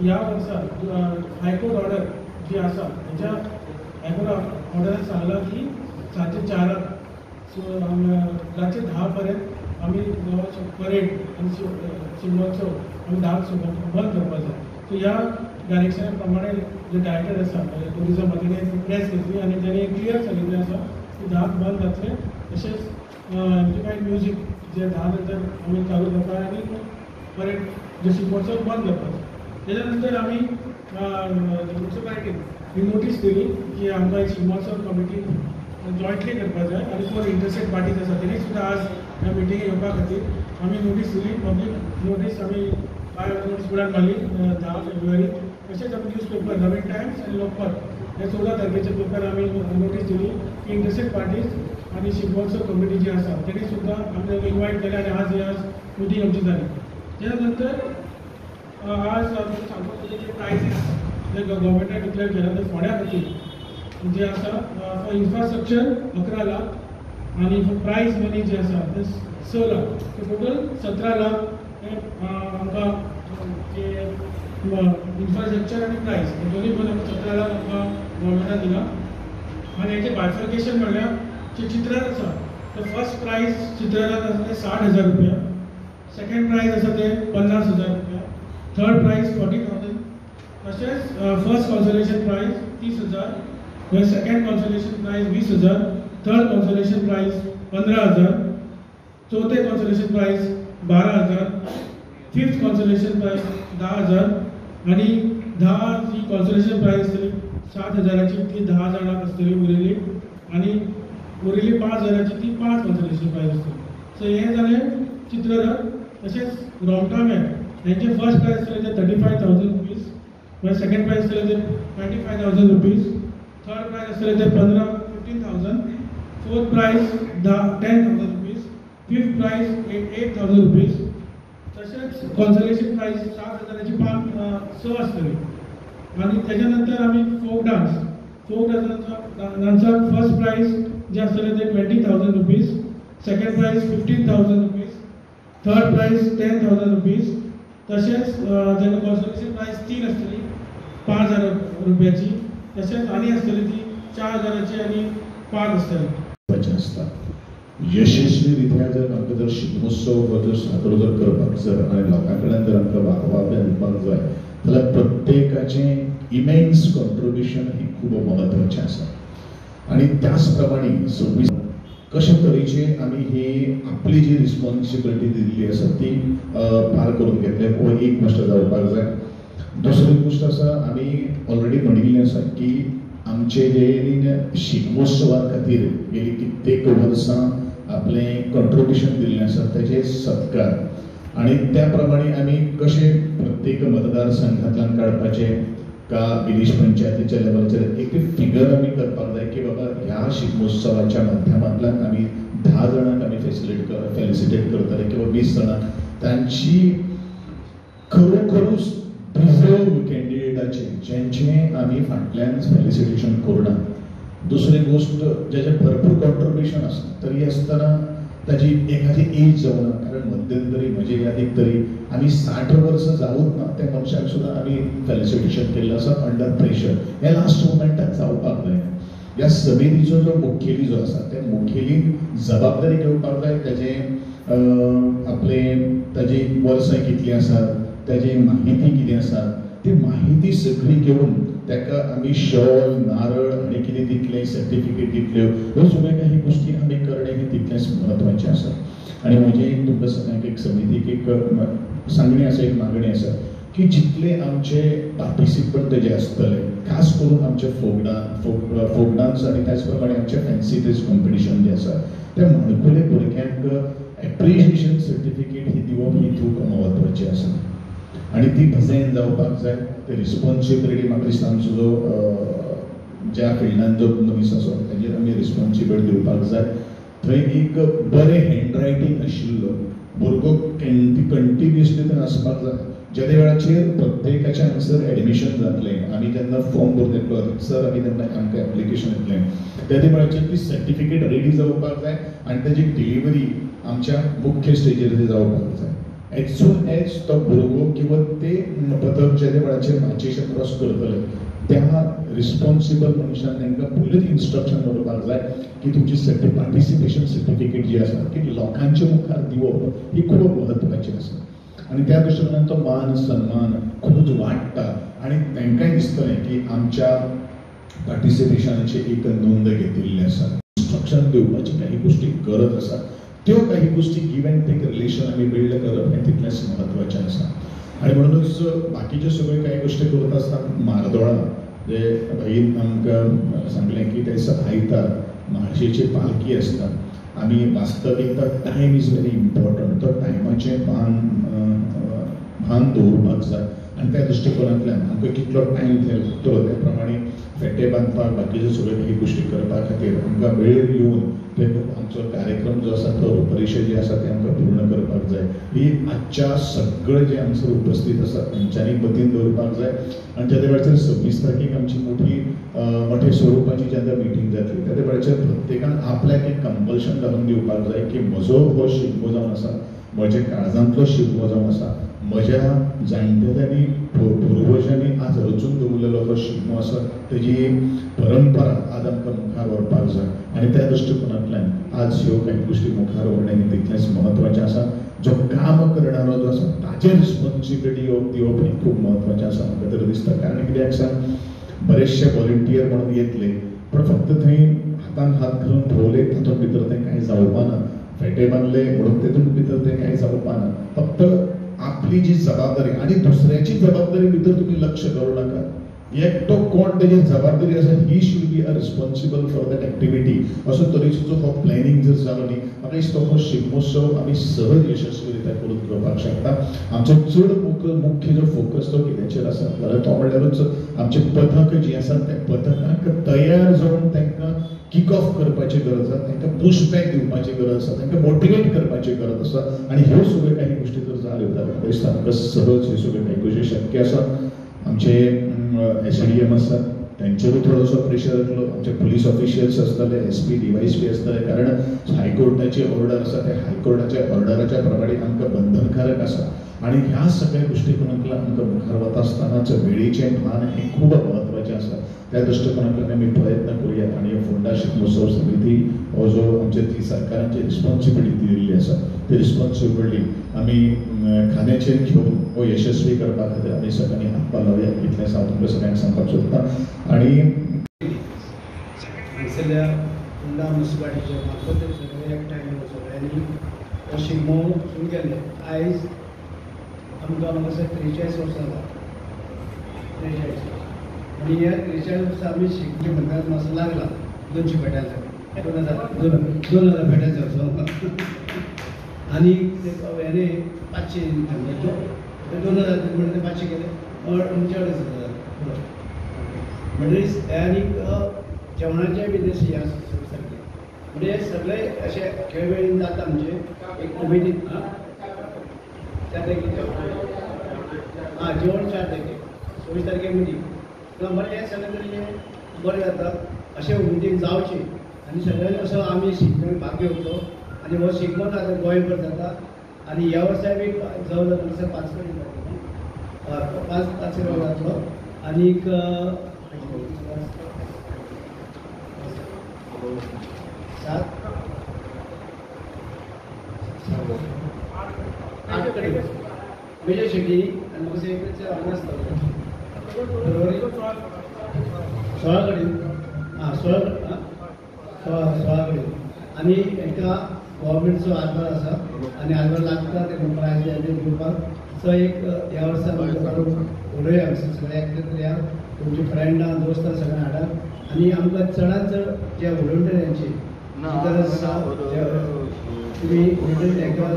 ह्या वर्सा high court order जी आसा हेच्या हायकोर्ट ऑर्डरान सांगलां की सांजचे 4 रातचे 10 पर्यंत आमी परेड आनी शिगमोत्सव आमी 10 बंद करपाक जाय. सो ह्या डायरेक्शना प्रमाणे जे डायरेक्टर आसा टुरिजम तेणी प्रेस घेतली आनी तेणी क्लियर सांगिल्लें आसा की 10 बंद जातलें. तशेंच एम्प्लिफायड म्युजीक जे 10 नंतर आमी चालू करता आनी परेड जे शिगमोत्सव बंद करपाचो. तेच्या नंतर आमी म्युनिसिपालिटीन ही नोटीस दिली की आमकां एक शिगमोत्सव कमिटी जॉयंटली करपाक जाय आनी कोण इंट्रस्टेड पार्टीज आसा तेणी सुद्दां आज ह्या मिटिंगेक येवपा खातीर आमी नोटीस दिली. पब्लीक नोटीस आमी 5 नोटीस बोर्डार मारली 10 फेब्रुवारी. तशेंच आमी न्यूज पेपर नवीन टायम्स आनी लोकमत हे 14 तारखेचे पेपर आमी नोटीस दिली की इंट्रस्टेड पार्टीज आनी शिगमोत्सव कमिटी जी आसा तेणी सुद्दां आमी इन्वायट केले आनी आज ही आज मिटींग आमची जाली. तेच्या नंतर आज आमकां सांगपाक सोदता की प्रायजीस जे गव्हर्मेंटान डिक्लेअर केला ते फोंड्या खातीर जे आसा फॉर इन्फ्रास्ट्रक्चर 11 लाख आनी फॉर प्रायज मनी जे आसा ते 6 लाख, सो टोटल 17 लाख हे आमकां जे इन्फ्रास्ट्रक्चर आनी प्रायज हे दोनूय मिळून आमकां 17 लाख आमकां गव्हर्मेंटान दिला. आनी हेचें बायफर्केशन म्हणल्यार जे चित्रात आसा ते फर्स्ट प्रायज चित्रात आसा ते 60,000 रुपया, सेकंड प्रायज आसा ते 50,000 रुपया, थर्ड प्रायज 40,000, तशेंच first consolation prize 30,000, second consolation prize 20,000, third consolation prize 15,000, चौथे consolation prize 12,000, fifth consolation prize 10,000 आनी 10 जी कॉन्सोलेशन प्रायज आसतली 7,000ची ती 10 जाणांक आसतली उरिल्ली आनी उरिल्ली 5,000ची ती 5 कॉन्सोलेशन प्रायज आसतली. सो हें जालें चित्ररथ. तशेंच रोमटामेळ हेंचे फर्स्ट प्रायज आसतलें ते 35,000 रुपीज, मागीर सेकंड प्रायज आसतलें ते 25,000 रुपीज, थर्ड प्रायज आसतलें ते 15,000, fourth prize 10,000 rupees, fifth prize 8,000 rupees, तशेंच कॉन्सोलेशन प्रायज 7,000ची 5 6 आसतली. आनी तेच्या नंतर आमी फोक डान्स, फोक डान्साक फर्स्ट प्रायज जे आसतलें ते 20,000 rupees, second prize 15,000 rupees, third prize 10,000 rupees, तशेंच तेका कॉन्सोलेशन प्रायज 3 आसतली 5,000 रुपयाची, तशेंच आनी आसतली ती 4,000ची आनी 5 आसतली. आसता यशस्वी रित्या जर आमकां जर शिगमोत्सव हो जर साजरो जर करपाक जर आनी लोकां कडल्यान जर आमकां वाहवा मेळपाक जाय जाल्यार प्रत्येकाचें इमेन्स कॉन्ट्रिब्युशन हें खूब म्हत्वाचें आसा. आनी त्याच प्रमाणे 26 कशे तरेचे आमी ही आपली जी रिस्पॉन्सिबिलिटी दिल्ली आसा ती पार करून घेतले हो एक गोश्ट जावपाक जाय. दुसरी गोश्ट आसा आमी ऑलरेडी म्हणिल्लें आसा की आमचे जे शिगमोत्सवा खातीर गेली कित्येक वर्सां आपलें कॉन्ट्रिब्युशन दिल्लें आसा तेजे सत्कार आनी त्या प्रमाणे आमी कशे प्रत्येक मतदारसंघांतल्यान काडपाचे का विलेज पंचायतीच्या लेवलाचेर एक फिगर आमी करपाक जाय की बाबा ह्या शिगमोत्सवाच्या माध्यमांतल्यान आमी 10 जाणांक आमी फेलिसिटेट करतले किंवा 20 जाणांक तांची खरोखरूच डिजर्व कॅन्डिडेटाचे ज्यांचे आमी फाटल्यान फेलिसिटेशन करुना. दुसरी गोश्ट ज्याचे भरपूर कॉन्ट्रिब्युशन आसा तरी आसतना ताजी एखादी एज जावना, कारण मध्यंतरी म्हजे यादीक तरी आमी 60 वर्सां जावूंक ना त्या मनशाक सुद्दां आमी फेलिसिटेशन केल्लें आसा अंडर प्रेशर. हें लास्ट मुमेंटाक जावपाक जायना. ह्या समितीचो जो मुखेली जो आसा त्या मुखेलीन जबाबदारी घेवपाक जाय, ताजें आपलें ताजी वर्सां कितलीं आसात, ताजी माहिती कितें आसा ती माहिती सगळी घेवन ताका आमी शॉल नारळ आनी कितें दितले, सर्टिफिकेट दितल्यो, ह्यो सगळ्यो काही गोश्टी आमी करणे हें तितलेंच म्हत्वाचें आसा. आनी म्हजें तुमकां सगळ्यांक एक समितीक एक सांगणी आसा, एक मागणी आसा की जितले आमचे पार्टिसिपंट जे आसतले खास करून आमचे फोक डान्स आनी त्याच प्रमाणे आमचे फॅन्सी ड्रेस कॉम्पिटिशन जे आसा त्या माणकुले भुरग्यांक एप्रिशिएशन सर्टिफिकेट ही दिवप ही खूब म्हत्वाची आसा आनी ती डिझायन जावपाक जाय. ते रिस्पॉन्सिबिलिटी म्हाका दिसता आमचो जो ज्या फिल्डान जो मनीस आसा ताजेर आमी रिस्पॉन्सिबिलिटी दिवपाक जाय. थंय एक बरें हँडरायटींग आशिल्लो भुरगो कंटिन्युअसली थंय आसपाक जाय. ज्या वेळाचेर प्रत्येकाचें हांगसर एडमिशन जातलें, आमी जेन्ना फॉर्म भरून येतलो सर आमी तेन्ना आमकां एप्लिकेशन येतलें त्या वेळाचेर ती सर्टिफिकेट रेडी जावपाक जाय आनी ताजी डिलिव्हरी आमच्या मुख्य स्टेजीर जावपाक जाय. एज सून एज तो भुरगो किंवा ते पथक जे वेळाचेर माचयेचे क्रॉस करतले त्या रिस्पॉन्सिबल मनशान तांकां पयलींच इन्स्ट्रक्शन दवरपाक जाय की तुमची पार्टिसिपेशन सर्टिफिकेट जी आसा ती लोकांच्या मुखार दिवप ही खूब म्हत्वाची आसा. आनी त्या दृश्टीकोनान तो मान सन्मान खूबच वाडटा आनी तांकांय दिसतलें की आमच्या पार्टिसिपेशनाची एक नोंद घेतिल्ली आसा. इन्स्ट्रक्शन दिवपाची काही गोष्टी गरज आसा, त्यो काही गोष्टी गिव अँड टेक रिलेशन आमी बिल्ड करप हें तितलेंच म्हत्वाचें आसा. आनी म्हणूनच बाकीच्यो सगळ्यो कांय गोश्टी करता आसतना म्हार्दोळा जे भाईन आमकां सांगलें की ते आयतार म्हाळशेची पालखी आसता. आमी वास्तविकता टायम is very important, तो टायमाचें भान भान दवरपाक जाय आनी त्या दृश्टिकोनांतल्यान आमकां कितलो टायम थंय लागतलो त्या प्रमाणे फेटे बांदपाक बाकीच्यो सगळ्यो काही गोश्टी करपा खातीर आमकां वेळ येवन ते आमचो कार्यक्रम जो आसा तो रुपरेशे जी आसा ते आमकां पूर्ण करपाक जाय. ही आजच्या सगळे जे हांगसर उपस्थित आसा तेंच्यांनी मतीन दवरपाक जाय. आनी त्या वेळाचेर 26 तारखेक आमची मोठी मोठे स्वरुपाची जेन्ना मिटींग जातली त्या वेळाचेर प्रत्येकान आपल्याक एक कंपल्शन घालून दिवपाक जाय की म्हजो हो शिगमो जावन आसा, म्हज्या काळजांतलो शिगमो जावन आसा, म्हज्या जाणटेल्यांनी पुर्वजांनी आज रचून दवरलेलो हो शिगमो आसा, तेजी परंपरा आज आमकां मुखार व्हरपाक जाय. आनी त्या दृश्टिकोनांतल्यान आज ह्यो कांय गोश्टी मुखार व्हरणें हें तितलेंच म्हत्वाचें आसा. जो काम करणारो जो आसा ताजेर रिस्पॉन्सिबिलिटी दिवप हें खूब म्हत्वाचें आसा म्हाका तरी दिसता. कारण कित्याक सांग, बरेचशे व्हॉलंटियर म्हणून येतले पण फक्त थंय हातान हात घालून भोंवले तातूंत भितर तें कांय जावपाना, फेटे बांदले म्हणून तेतूंत भितर तें कांय जावपाना. फक्त आपली जी जबाबदारी आनी दुसऱ्याची जबाबदारी भितर तुमी लक्ष करूं नाका. एकटो कोण तेजी जबाबदारी आसा he should be a responsible for that activity असो तरेचो जो हो प्लॅनिंग जर जालो न्ही म्हाका दिसता हो शिगमोत्सव आमी सहज यशस्वी रित्या करून घेवपाक शकता. आमचो चड मुख्य जो फोकस तो कित्याचेर आसा जाल्यार तो म्हणल्यारूच आमचे पथक जी आसा त्या पथकांक तयार जावन तांकां किक ऑफ करपाची गरज आसा, तांकां पुशबॅक दिवपाची गरज आसा, तांकां मोटिवेट करपाची गरज आसा. आनी ह्यो सगळ्यो काही गोश्टी जर जाल्यो जाल्यार म्हाका दिसता आमकां सहज ह्यो सगळ्यो काही गोश्टी शक्य आसा. आमचे SDM आसा तेंचेरूय थोडोसो प्रेशर येतलो, आमचे पुलीस ऑफिशियल्स आसतले, SP DYSP आसतले, कारण हायकोर्टाची ऑर्डर आसा त्या हायकोर्टाच्या ऑर्डराच्या प्रमाणे आमकां बंधनकारक आसा. आनी ह्या सगळ्या दृश्टिकोनांतल्यान आमकां मुखार वता आसतनाच वेळेचें भान हें खूब म्हत्वाचें आसा. त्या दृश्टिकोनांतल्यान आमी प्रयत्न करुया आनी फोंडा शिगमोत्सव समिती हो जो आमचे ती सरकारान रिस्पॉन्सिबिलिटी दिल्ली आसा ती रिस्पॉन्सिबिलिटी आमी खांद्याचेर घेवन हो यशस्वी करपा खातीर आमी सगळ्यांनी हातभार लावया इतलेंच हांव तुमकां सगळ्यांक सांगपाक सोदता. आनी हांगसरल्या फोंडा म्युनिसिपालिटीच्या मार्फत सगळे एकठांय येवन सगळ्यांनी हो शिगमो सुरू केल्लो. आयज आमकां म्हाका 43 वर्सां जाता, 43 आनी ह्या 43 वर्सां आमी शिगमे म्हणटात मातसो लागला 200 पेट्यांचो, 2000 पेट्यांचो असो आनी हेणे 500 थांबयलो, 2000 म्हणटा 500 केले म्हणजे 2500 म्हणटकीर आनीक जेवणाचें बी तशें हें आसा सारकें. म्हणजे सगळे अशे खेळवेळीन जाता आमचे एक उमेदीन. 4 तारखेक हां जेवण 4 तारखेक 26 तारखेक मदीं बरें हें सगळें तरेचें बरें जाता अशें उमेदीन जावचें आनी सगळ्यांनी असो आमी शिगम्याक भाग घेवचो. आनी हो शिगमो आतां गोंयभर जाता आनी ह्या वर्साय बी जवळ जवळ 5 कडेन जातलो, 5 कडेन जातलो. आनीक 7 8 कडेन मेजर सिटी आनी म्हाका हांगा आसतलो 16 कडेन, आं 16 कडेन. आनी हेका गव्हर्मेंटचो हातभार आसा आनी हातभार लागता तेका प्रायज दिवपाक. सो एक ह्या वर्सा उलोवया सगळे एकत्र या, तुमचे फ्रेंडां दोस्तां सगळ्यां हाडात आनी आमकां चडांत चड जे व्हॉलंटियरांची गरज आसा तुमी व्हॉलंटियर तांकां